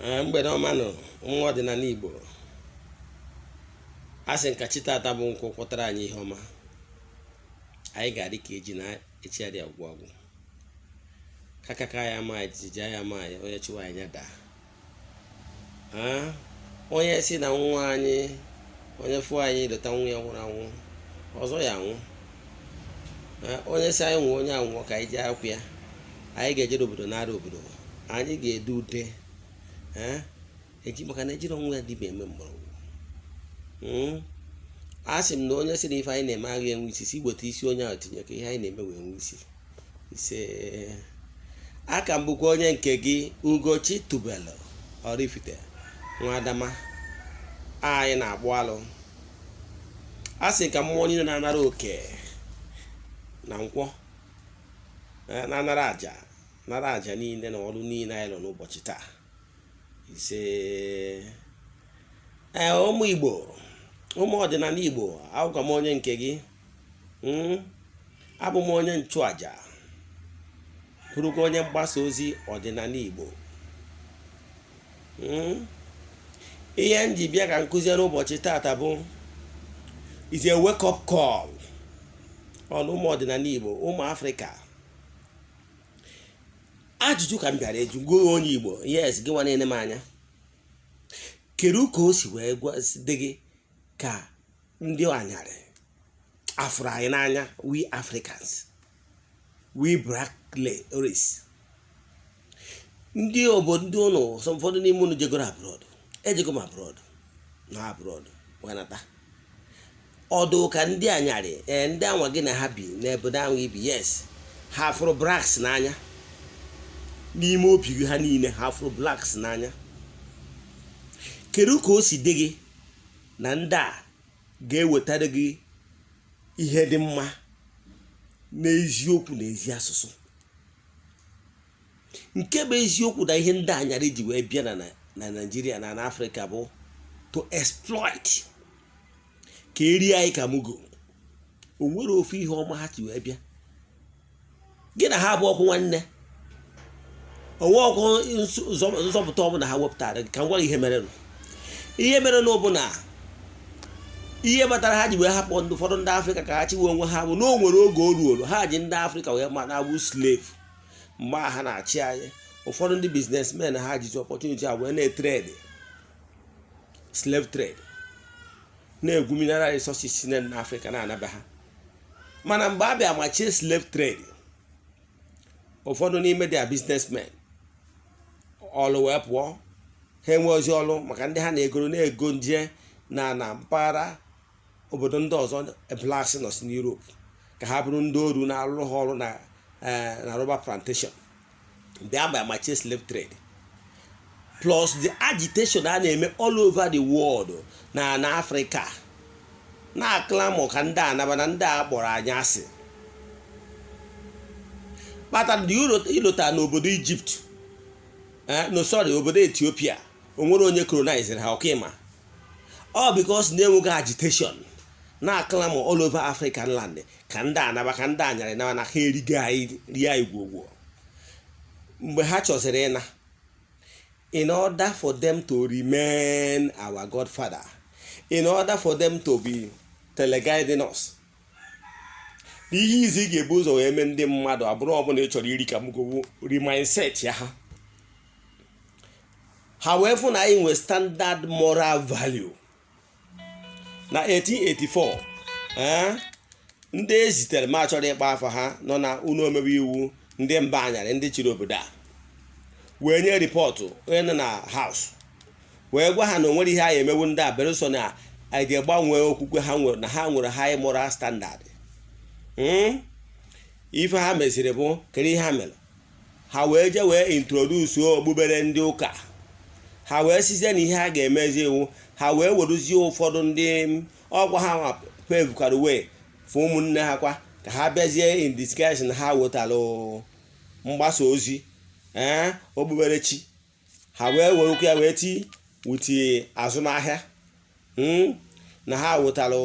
Mgbede ọma nụ, nwa ọdịnala Igbo. A sị nka chi tata bụ nkwọ kwọtara anyị ihe ọma. Anyị ga-adị ka eji na echi adị agwụ agwụ. Kakaka ya ama anyị, jijiji ya ama anyị, onye chụwa anyị ya daa. Onye si na nwa anyị, onye fụ anyị leta nwa ya nwụrụ anwụ, ọzọ ya anwụ. Onye si anyị nwụọ, onye anwụọ ka anyị jee akwụ ya. Anyị ga-ejere obodo nara obodo. Anyị ga-ede ude eji maka na ejiri ọnwụ ya dibịa eme mgbọrọgwụ. A sị m na onye sị na ife anyị na-eme agaghị enwe isi, si weta isi onye ahụ tinye ka ihe anyị na-eme wee nwee isi. Ise. Aka m bụkwa onye nke gị, Ugochi Tubelu Oraifite, nwa Adama. Anyị na-agbụ alụ. A sị ka mmụọ niile na-anara oke na nkwọ, na-anara àjà, nara àjà niile na ọrụ niile anyị lụ n'ụbọchị taa. Ise. Ee, ụmụ Igbo, ụmụ ọdịnala Igbo, abụkwa m onye nke gị. Abụ m onye nchụàjà, bụrụkwa onye mgbasa ozi ọdịnala Igbo. Ihe m ji bịa ka m kụzie n'ụbọchị tata bụ is a wake up call on ụmụ ọdịnala Igbo, ụmụ Afrịka. Ajụjụ ka m bịara eju gụọ onye Igbo. Yes, gị nwa na-ene m anya, kedu ka o si wee dị gị ka ndị anyarị afụrụ anyị n'anya? We Africans, we black race, ndị obodo, ndị ụnụ, ụfọdụ n'ime unu jegoro abroad. Ejego m abroad na abroad wee nata ọdụ ka ndị anyarị. Ee, ndị anwa gị na ha bi n'obodo ahụ ibi, yes, ha fụrụ blacks n'anya n'ime obi gị. Ha niile, ha fụrụ blacks n'anya? Kedu ka o si dị gị na ndị a ga-ewetara gị ihe dị mma n'eziokwu na ezi asụsụ? Nke bụ eziokwu na ihe ndị anyarị ji wee bịa na Naịjirịa na n'Afrịka bụ to exploit, ka erie anyị ka mugo. O nwere ofu ihe ọma ha ji wee bịa? Gị na ha bụ ọkwụ nwanne, onwe ọkwụ nzọpụta ọbụla ha wepụtara gị? Ka m gwa gị ihe mere. Ihe mere na bụ na ihe kpatara ha ji wee hapụ ndị ụfọdụ ndị Afrịka ka ha chiwe onwe ha bụ na o nwere oge o ruoro, ha ji ndị Afrịka wee ma na-abụ slave. Mgbe ha na-achị anyị, ụfọdụ ndị businessmen ha jizi opportunity a wee na-etrade slave trade, na-egwu mineral resources si na Afrịka na-anaba ha. Mana mgbe a bịa machie slave trade, ụfọdụ n'ime their businessmen ọlụ wee pụọ. Ha enwe ozi ọlụ maka ndị ha na-egoro na-ego nje na mpaghara obodo ndị ọzọ blacks nọ si n'Europe ka ha bụrụ ndị oru na-arụrụ ha ọrụ na rubber plantation. Bịa mgbe machie slave trade, plus the agitation a na-eme all over the world na Africa, na-aclamour ka ndị anaba na ndị a kpọrọ anyị asị, kpatara dị ịlụta n'obodo Egypt, no, sorry, obodo Ethiopia. O nwere onye colonizere ha ọkịma ọ because na-enweghị agitation na-aclamour all over African land ka ndị anaba, ka ndị anyarị naba na ha erigo anyị, rie anyị gwogwo. Mgbe ha chọziri ịna, in order for them to remain our godfather, in order for them to be teleguiding us, ihe izi ị ga-ebu ụzọ wee mee ndị mmadụ abụrụ ọbụla ị chọrọ iri ka m gowu remindset ya, ha wee fụ na anyị nwee standard moral value. Na 1884, ndị ezitere ma chọrọ ịkpa afọ ha nọ na ụlọ omebe iwu, ndị mba anyarị, ndị chịrị obodo a, wee nye report onye nọ na House, wee gwa ha na onwere ihe anyị emewu ndị a beresọ na anyị ga-agbanwe okwukwe ha nwere, na ha nwere high moral standard. Ife ha meziri bụ, kedu ihe ha mere? Ha wee jee wee introduce okpukpere ndị ụka. Ha wee sizie na ihe ha ga-emezi iwu, ha wee weruzie ụfọdụ ndị ọgwa ha ma pavekwara way fụ ụmụnne ha kwa ka ha bịazie in disguise na ha wetara mgbasa ozi ee okpukperechi. Ha wee werekwa ya wee ti wuti azụmahịa na ha wetara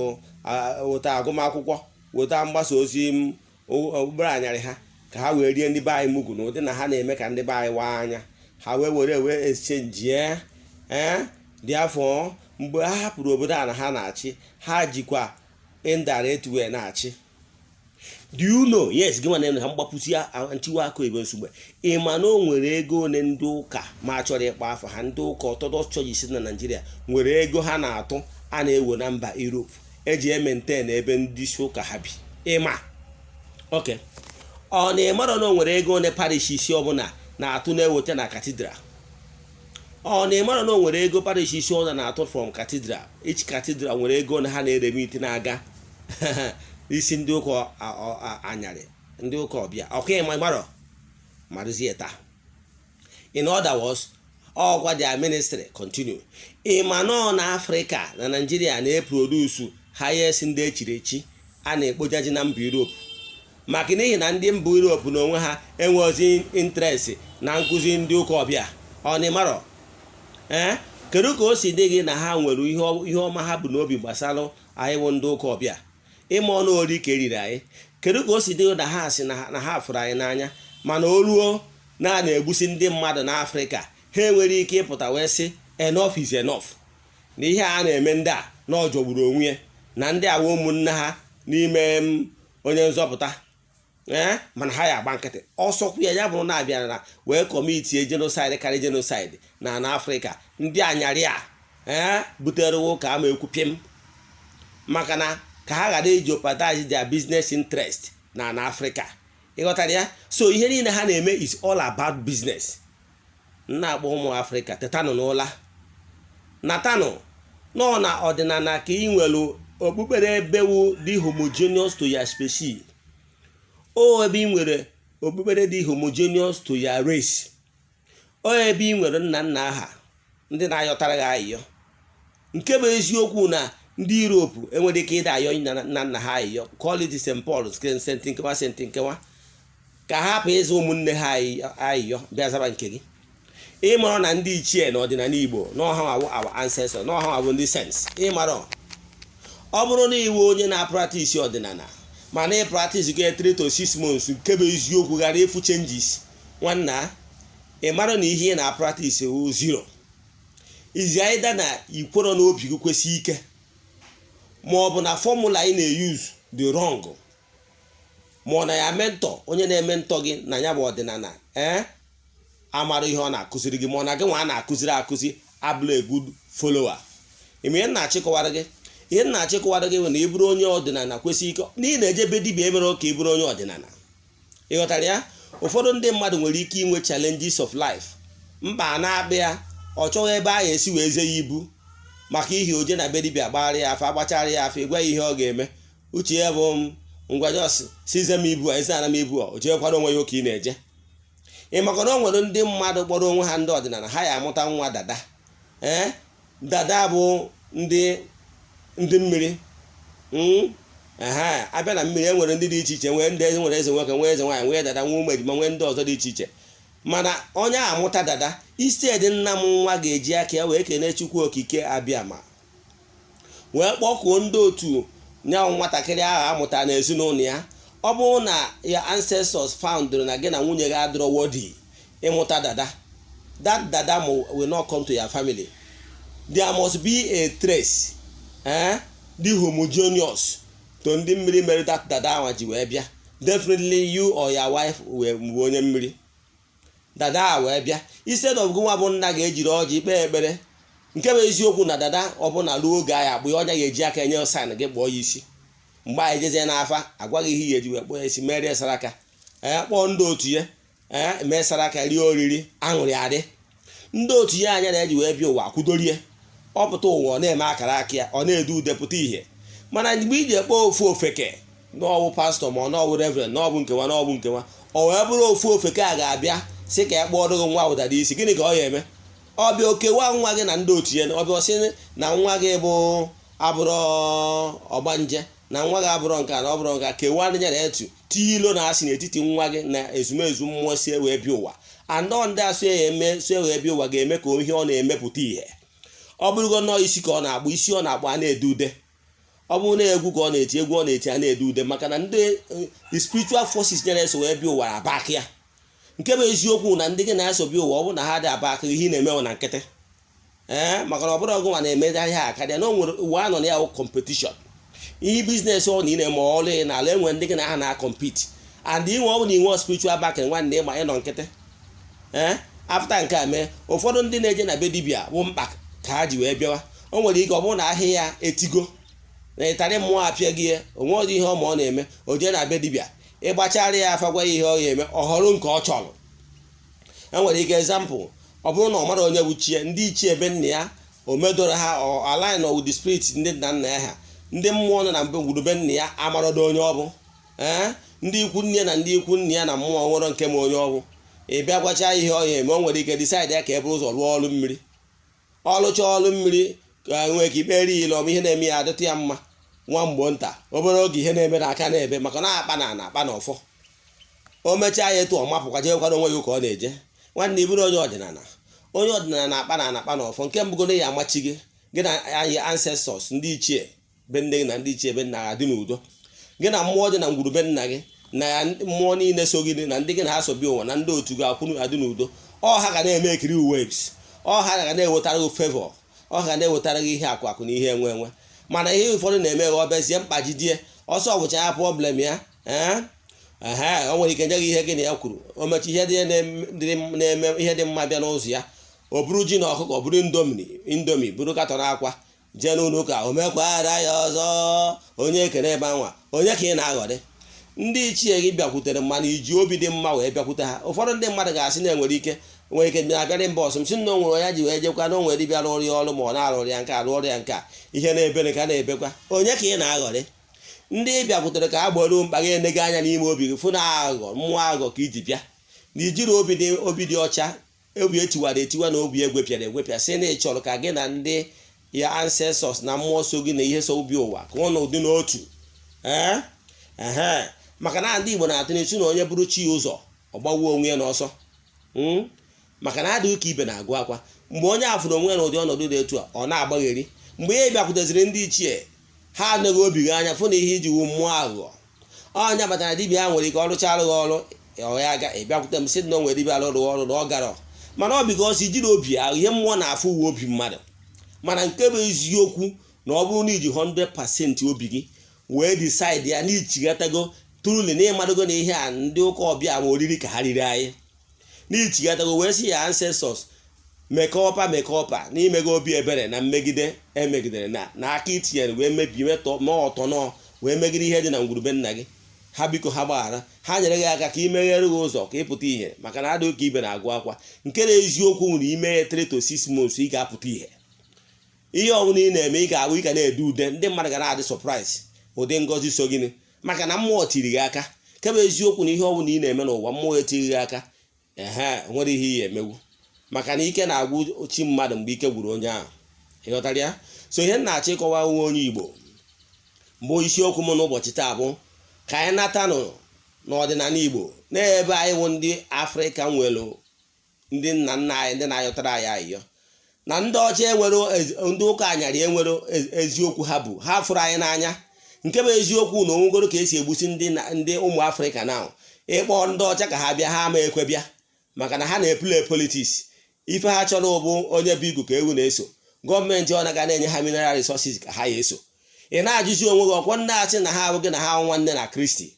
weta agụmakwụkwọ, weta mgbasa ozi okpukpere anyarị ha, ka ha wee rie ndị be anyị mugu na ụdị na ha na-eme ka ndị be anyị waa anya. Ha wee were wee exchange ya. Ee, dị afọ mgbe ha hapụrụ obodo a na ha na-achị, ha jikwa indirect way na-achị. Do you know? Yes, gị nwa ha mgbapụsi ntiwa akụ ebe nsogbe. Ị ma na o nwere ego one ndị ụka ma chọrọ ịkpọ afọ ha, ndị ụka Orthodox churches na Nigeria nwere ego ha na-atụ a na-ewe na mba Europe eji emaintain ebe ndị isi ụka ha bi? Ịma ok, ọ na-ịmarọ na o nwere ego one parish isi ọbụla na-atụ na-eweta na cathedral? Ọ na-ịmarọ na o nwere ego parish isi ọbụla na-atụ from cathedral? Each cathedral nwere ego na ha na-eremit na-aga isi ndị ụka anyarị, ndị ụka ọbịa. Ọkwa ịma ịmarọ marụzie taa. In other words, ọkwa their ministry continue. Ịma nọ na Afrịka na Naijiria na-eproduce highest ndị echiri echi a na-ekpojaji na mba Europe, maka n'ihi na ndị mba Europe na onwe ha enweghịzi interest na nkụzi ndị ụka ọbịa. Ọ na ịmarọ? Ee, kedu ka o si dị gị na ha nwere ihe ọma ha bụ n'obi gbasara anyị bụ ndị ụka ọbịa? Ịma ọnụ ori ka eriri anyị. Kedu ka o si dị gị na ha si na ha fụrụ anyị n'anya, mana o ruo na a na-egbusi ndị mmadụ n'Afrịka, ha enwere ike ịpụta wee sị, "Enough is enough," na ihe a na-eme ndị a na ọ jọgburu onwe ya, na ndị awa ụmụnne ha n'ime onye nzọpụta? Ee, mana ha ya agba nkịtị. Ọsọkwu ya ya bụrụ na abịara na wee commitie genocide karị genocide na na Afrịka, ndị anyarị a ee butere ụka ama ekwu pịm, maka na ka ha ghara iji jeopardize their business interest na na Afrịka. Ịghọtara ya? So ihe niile ha na-eme is all about business. Nna, akpọ ụmụ Afrịka, tetanụ n'ụla, natanụ nọ na ọdịnala ka ị nwere okpukpere ebewu dị homogeneous to your species, o ebe ị nwere okpukpere dị homogeneous to your race, o ebe ị nwere nna nna aha ndị na-ayọtara gị ayịyọ. Nke bụ eziokwu na ndị Europe enwere ike ịda ayọ nna nna ha ayịyọ, call it St. Paul, St. nkewa, St. nkewa, ka ha hapụ ịza ụmụnne ha ayịyọ bịa zaba nke gị. Ịmarọ na ndị ichie na ọdịnala Igbo n'ọha awụ our ancestors, n'ọha awụ ndị saints. Ịmarọ, ọ bụrụ na iwu onye na-apractice ọdịnala, mana ị practice go 3 to 6 months, nke bụ eziokwu ghara ịfụ changes, nwanna, ị mara na ihe ị na-apractice wụ zero. Izi either na ikwero n'obi gị kwesị ike, ma ọ bụ na formula ị na-use dị wrong, ma ọ na ya mentor, onye na-eme ntọ gị na ya bụ ọdịnala, ee, amara ihe ọ na-akụziri gị, ma ọ na gị nwa a na-akụziri akụzi abụla a good follower. Ime ihe na-achịkọwara gị, ihe na-achịkọwara gị bụ na ị bụrụ onye ọdịnala kwesị ike na ị na-ejebe dibịa emere ka ị bụrụ onye ọdịnala. Ị ghọtara ya? Ụfọdụ ndị mmadụ nwere ike inwe challenges of life, mkpa na-akpị ya, ọ chọghị ebe a ga-esi wee ze ya ibu maka ihi oje na be dibịa gbara ya afa, agbachara ya afa, ịgwa ya ihe ọ ga-eme. Uche ya bụ, "Ngwa, just size m ibu a, ezi ana m ibu a." O jekwara onwe ya ụka ị na-eje. Ị maka na o nwere ndị mmadụ kpọrọ onwe ha ndị ọdịnala, ha ya amụta nwa dada. Ee, dada bụ ndị mmiri. Ehe, abịa na mmiri, e nwere ndị dị iche iche, nwee ndị nwere eze nwoke, nwee eze nwaanyị, nwee dada, nwee ụmụ ejima, nwee ndị ọzọ dị iche iche. Mana onye a amụta dada, instead nna m nwa ga-eji aka ya wee kene Chukwu Okike abịa ma wee kpọkuo ndị otu nya nwatakịrị ahụ amụtara n'ezinụlọ ya. Ọ bụrụ na ya ancestors found na gị na nwunye gị adịrọ worthy ịmụta dada, that dada will not come to your family. There must be a trace, dị homogeneous to ndị mmiri mere that dada ahụ ji wee bịa. Definitely you or your wife wee bụ onye mmiri dada a wee bịa. Instead of gị nwa bụ nna ga-ejiri ọjị kpee ekpere, nke bụ eziokwu na dada ọbụla ruo oge anyị akpụ ya, ọnya ga-eji aka enye sign gị kpọọ ya isi. Mgbe anyị jezie n'afa, agwaghị ihe ya eji wee kpọọ ya isi, merie saraka, ee, kpọọ ndị otu ya, ee, mee saraka, rie oriri, aṅụrị adị. Ndị otu ya anya na-eji wee bịa ụwa kwudorie, ọ pụta ụwa, ọ na-eme akara aka ya, ọ na-edu ude pụta ihe. Mana mgbe iji ekpọ ofu ofeke n'ọwụ pastor, ma ọ n'ọwụ reverend, n'ọbụ nkewa, n'ọbụ nkewa, ọ wee bụrụ ofu ofeke a ga-abịa sị ka ya kpọọrọ gị nwa ụdara isi, gịnị ka ọ ya eme? Ọbịa okewa nwa gị na ndị otu ya. Ọbịa ọsị na nwa gị bụ abụrọ ọgbanje, na nwa gị abụrọ nke a, na ọ bụrụ nka kewaa ya na etu tinye ilo na asị n'etiti nwa gị na ezumezu mmụọ si wee bịa ụwa. Andọ ndị asụ ya eme si wee bịa ụwa ga-eme ka ihe ọ na-emepụta ihe. Ọ bụrụgo nọọ isi ka ọ na-akpụ, isi ọ na-akpụ a na-ede ude. Ọ bụrụ na egwu ka ọ na-eti, egwu ọ na-eti a na-ede ude, maka na ndị the spiritual forces nyere eso wee bịa ụwa abak ya. Nke bụ eziokwu na ndị gị na-asobi ụwa, ọ bụ na ha dị aba aka ihe ị na-eme na nkịtị, ee, maka na ọ bụrụ ọgụ nwa na-eme ahịa a karịa na o nwere ụwa anọ na ya wụ competition. Ihe business ọ na ị na-eme, ọrụ ị na-ala, enwe ndị gị na ha na-compete, and inwe ọ bụ na inwe spiritual backing, nwanne, ịma ịnọ nkịtị. Ee, after nke a mee, ụfọdụ ndị na-eje na be dibịa bụ mkpa ka ha ji wee bịawa. O nwere ike ọ bụrụ na ahịa ya etigo na ịtarị mmụọ apịa gị ya, onwe ọdị ihe ọma ọ na-eme, o jee na be dibịa ịgbachara ya afa, gwa ya ihe ọ ga-eme, ọ họrọ nke ọ chọrọ. Enwere ike, example, ọ bụrụ na ọ mara onye bụ chie, ndị ichie ebe nna ya, o medoro ha align with the spirit ndị nna nna ya ha, ndị mmụọ nọ na mbụ ngwurube nna ya amarodo onye ọ bụ. Ee, ndị ikwu nne na ndị ikwu nna ya na mmụọ nwere nke ma onye ọ bụ. Ị bịa gwacha ihe ọ ya eme, o nwere ike decide ya ka e buru ụzọ rụọ ọrụ mmiri. Ọlụcha ọrụ mmiri, ka nwee ka ikpere ile ọma, ihe na-eme ya adịtụ ya mma nwa mgbo nta. Obere oge, ihe na-eme n'aka na-ebe, maka na akpa na ana akpa na ọfọ. O mechaa ya etu ọ mapụkwa, jekwara onwe ya ụka ọ na-eje. Nwanne, iburu onye ọdịnala, onye ọdịnala na-akpa na ana akpa na ọfọ. Nke mbụgodo ya amachi gị, gị na anyị ancestors, ndị ichie be nne gị na ndị ichie be nna gị adị n'udo, gị na mmụọ dị na ngwurube nna gị na mmụọ niile so gị na ndị gị na ha so bi ụwa na ndị otu gị akwụ adị n'udo. Ọ ha ga na-eme ekiri waves, ọ ha ga na-ewetara gị favor, ọ ga na-ewetara gị ihe akụ akụ na ihe enwe enwe. Mana ihe ụfọdụ na-eme, ọ bịazie mkpajidie ọsọ ọbụcha ya problem ya. Ee ehe, o nwere ike nye gị ihe gị na ya kwuru. O mecha ihe dị na-eme, ihe dị mma bịa n'ụzọ ya, o buru ji na ọkụkọ, buru Indomie, buru carton akwa, jee n'ụlọ ụka, o mekwara ya ọzọ. Onye ekene ebe anwa, onye ka ị na-aghọrị? Ndị ichie gị bịakwutere, mana iji obi dị mma wee bịakwute ha. Ụfọdụ ndị mmadụ ga-asị na enwere ike nwere ike na-abịarị mba ọsọ m sị na o nwere onye ji wee jekwa na o nwere dibịa rụrụ ya ọrụ, ma ọ na-arụrụ ya nke a, rụọrụ ya nke a, ihe na-ebere ka na-ebekwa. Onye ka ị na-aghọrị? Ndị bịakwutere ka ha gboro mkpa gị, enego anya n'ime obi gị, fụ na aghụghọ, mmụọ aghụghọ ka iji bịa, na ijiri obi dị ọcha, obi etiwara etiwa na obi egwepịara egwepịa, sị na ị chọrọ ka gị na ndị ya ancestors na mmụọ so gị na ihe so obi ụwa ka ụnụ dị n'otu. Ee ehe, maka na ndị Igbo na-atụ n'isi na onye bụrụ chi ụzọ, ọ gbawuo onwe ya n'ọsọ, maka na adịghị ka ibe na-agụ akwa. Mgbe onye a fụrụ onwe ya n'ụdị ọnọdụ dị etu a, ọ na-agbagheri. Mgbe ihe bịakwuteziri ndị ichie, ha anaghị obi gị anya, fụ na ihe iji wu mmụọ aghụghọ. Ọnya batara dibịa ha nwere ike ọrụchara gị ọrụ, ọ ya ga ịbịakwute m sị na o nwere dibịa rụrụ ọrụ na ọ gara, mana ọ bikọs ijiri obi ahụ. Ihe mmụọ na-afụ uwe obi mmadụ. Mana nke bụ eziokwu na ọ bụrụ na iji 100% obi gị wee decide ya na ichighatago truly, na ịmadogo na ihe a ndị ụka ọbịa ma oriri ka ha riri anyị, na ichighatago wee sị ya ancestors mekọpa mekọpa n'imego obi ebere na mmegide emegidere na n'aka itinyere wee mebie metọ mee ọtọ nọ wee megide ihe dị na ngwurube nna gị ha, biko ha gbaghara, ha nyere gị aka ka ị meghere gị ụzọ ka ị pụta ihe, maka na adịghị ka ibe na-agụ akwa. Nke na eziokwu nwere ime ya 3 to 6 months, ị ga-apụta ihe. Ihe ọbụla ị na-eme, ị ga-abụ ị ga na-ede ude, ndị mmadụ ga na-adị surprise ụdị ngọzi so gịnị, maka na mmụọ tiri gị aka. Kebe eziokwu na ihe ọbụla ị na-eme n'ụwa, mmụọ etiri gị aka, ehe, nwere ihe ị emegwu, maka na ike na-agwụ chi mmadụ mgbe ike gwuru onye ahụ. Ịghọtara ya? So ihe m na-achọ ịkọwa nwe onye Igbo mbụ, isiokwu m n'ụbọchị taa bụ ka anyị natanụ n'ọdịnala Igbo, n'ebe anyị wụ ndị Afrịka nwere ndị nna nna anyị, ndị na-ayọtara anyị ayịyọ na ndị ọcha enwere, ndị ụka anyarị enwere eziokwu ha bụ ha fụrụ anyị n'anya. Nke bụ eziokwu na onwegoro ka esi egbusi ndị ụmụ Afrịka na ịkpọ ndị ọcha ka ha bịa, ha ama ekwe bịa, maka na ha na-eplay politics. Ife ha chọrọ bụ onye bụ igu ka ewu na-eso. Gọọmenti ọ naga na-enye ha mineral resources ka ha ya eso. Ị na-ajụzi onwe gị, ọkwọ ndị asị na ha abụghị na ha nwanne na Kristi,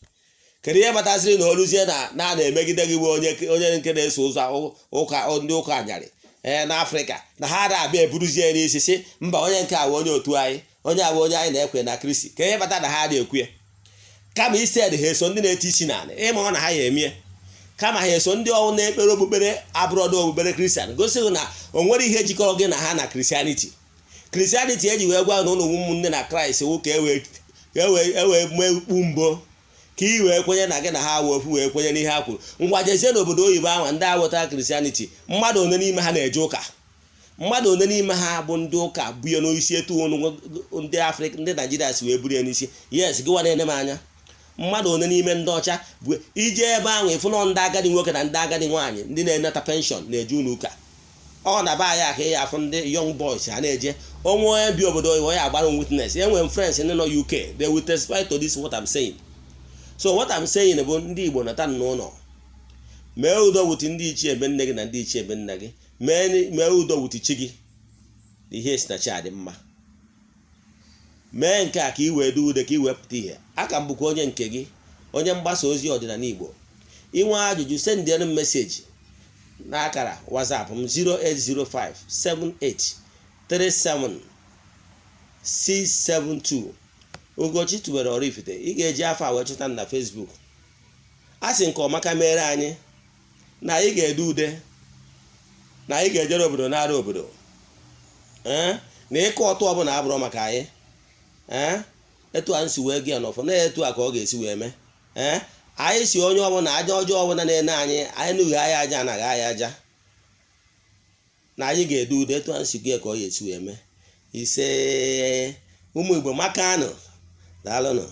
kedu ihe kpatasịrị na oluzie na na na-emegide gị bụ onye nke na-eso ụzọ ụka ndị ụka anyarị ee n'Afrịka, na ha na-abịa eburuzie n'isi si mba, onye nke a bụ onye otu anyị, onye a bụ onye anyị na-ekwe na Kristi? Ka ihe kpata na ha na-ekwu ya, kama instead ha eso ndị na-eti isi n'ala ịma ọ na ha ya emie, kama ha eso ndị ọnwụ na-ekpere okpukpere abụrọdụ okpukpere Kristian, gosi na o nwere ihe jikọrọ gị na ha na Christianity. Christianity eji wee gwa na ụlọ ụmụnne na Kraịst wụ ka e wee mee ukpu mbụ ka ị wee kwenye na gị na ha wee ofu, wee kwenye n'ihe ha kwuru. Ngwa, jezie n'obodo oyibo ahụ, ndị a wetara Christianity, mmadụ one n'ime ha na-eje ụka? Mmadụ one n'ime ha bụ ndị ụka bụ ya n'isi etu ndị Afrịka, ndị Naijiria si wee buru ya n'isi? Yes, gịwa na-ene m anya, mmadụ one n'ime ndị ọcha bụ ije ebe ahụ ịfụ nọ ndị agadi nwoke na ndị agadi nwaanyị, ndị na-eneta pension na-eje ụlọ ụka? Ọ na be anyị aka ya afụ ndị young boys ha na-eje. Onwe onye bi obodo oyibo ya agbara witness. Enwere m friends ndị nọ UK, they will testify to this what I'm saying. So what I'm saying bụ, ndị Igbo nata n'ụlọ. Mee udo with ndị ichie ebe nne gị na ndị ichie ebe nna gị. Mee udo with chi gị na ihe si na chi adị mma. Mee nke a ka ị wee dị ude, ka ị wee pụta ihe. Aka m bụkwa onye nke gị, onye mgbasa ozi ọdịnala Igbo. Inwe ajụjụ, sendịrị m message n'akara WhatsApp m, 0805 78 37 672. Ugochi tubelu Oraifite. Ị ga-eji afọ a wee chọta m na Facebook. A sị nke ọmaka mere anyị na anyị ga-ede ude, na anyị ga-ejere obodo nara obodo, ee, na ịkụ ọtụ ọbụla abụrụ maka anyị. Ee, etu a nsi wee gị ya n'ọfọ na etu a ka ọ ga-esi wee mee. Ee, anyị si onye ọbụla aja ọjọọ ọbụla na-ene anyị, anyị nụghị anyị aja, anaghị anyị aja, na anyị ga-ede ude. Etu a nsi gị ya ka ọ ga-esi wee mee. Ise, ụmụ Igbo, makanụ, daalụnụ.